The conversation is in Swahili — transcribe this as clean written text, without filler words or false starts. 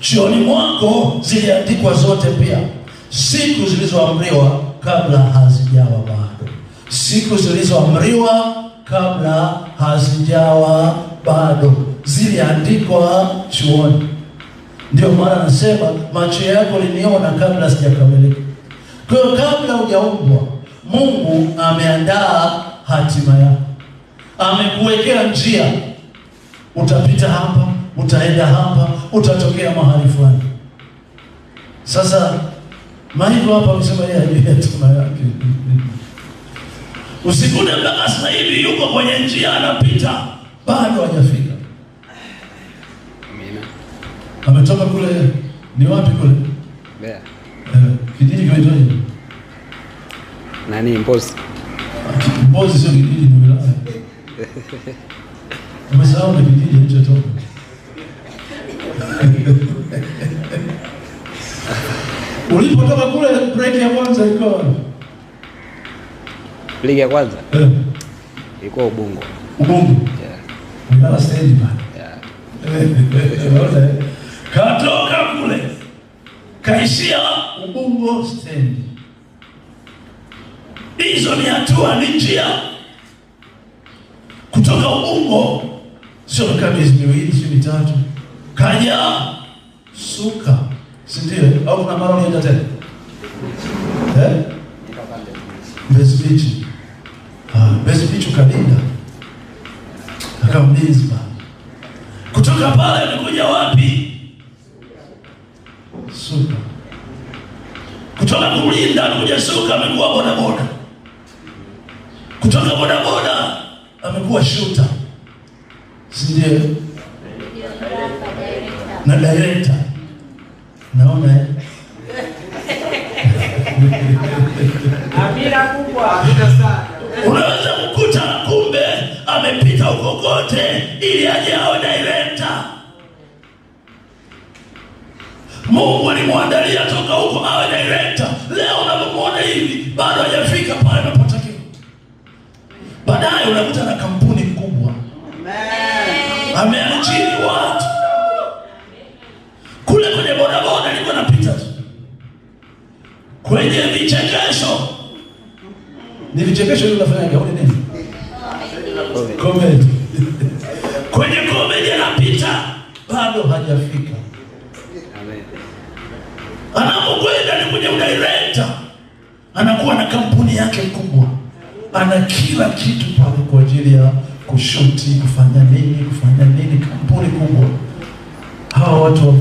Chuoni mwako ziliandikwa zote pia, siku zilizoamriwa kabla hazijawa bado, siku zilizoamriwa kabla hazijawa bado ziliandikwa chuoni. Ndio maana nasema macho yako liniona kabla sijakamilika. Kwa hiyo kabla hujaumbwa, Mungu ameandaa hatima yako, amekuwekea njia. Utapita hapa, utaenda hapa, utatokea mahali fulani. Sasa Maiko hapa amesema yeye hajui hatima yake. Usikute mpaka sasa hivi yuko kwenye njia anapita, bado hajafika. Amina. Ametoka kule, ni wapi kule? Mbeya. Eh, kijiji kinaitwaje? Nani Mbozi? Mbozi sio kijiji, ni wilaya. Umesahau na kijiji alichotoka. Ulipotoka kule break ya kwanza ilikuwa wapi? Ligi ya kwanza Eh, ilikuwa Ubungo. Ubungo. Yeah. Ulilala stage bana. Yeah. Unaona, eh? Katoka kule kaishia Ubungo stendi. Hizo ni hatua, ni njia kutoka Ubungo, sio kama miezi miwili, sio mitatu, kaja Suka, si ndio? Au kuna mara ulienda tena eh? Mbezi Beach. Ah, Mbezi Beach ukalinda, akawa mlinzi pale. Kutoka pale amekuja wapi? Suka. Kutoka kulinda amekuja Suka, amekuwa bodaboda. Kutoka bodaboda amekuwa shuta, si ndio? Na director. Naona eh? Amina kubwa. Unaweza kukuta kumbe amepita huko kote ili aje awe director. Mungu alimwandalia toka huko awe director. Leo unapomwona hivi bado hajafika pale anapotakiwa. Baadaye unakuta na kampuni kubwa, ameajiri watu. Kule kwenye bodaboda alikuwa anapita tu, kwenye vichekesho. Ni vichekesho hivi unafanyaje? Au ni nini? Comedy. Kwenye comedy anapita, bado hajafika. Amen. Anapokwenda ni kwenye udirector, anakuwa na kampuni yake kubwa, ana kila kitu pale kwa ajili ya kushuti, kufanya nini, kufanya nini, kampuni kubwa. Hawa watu wa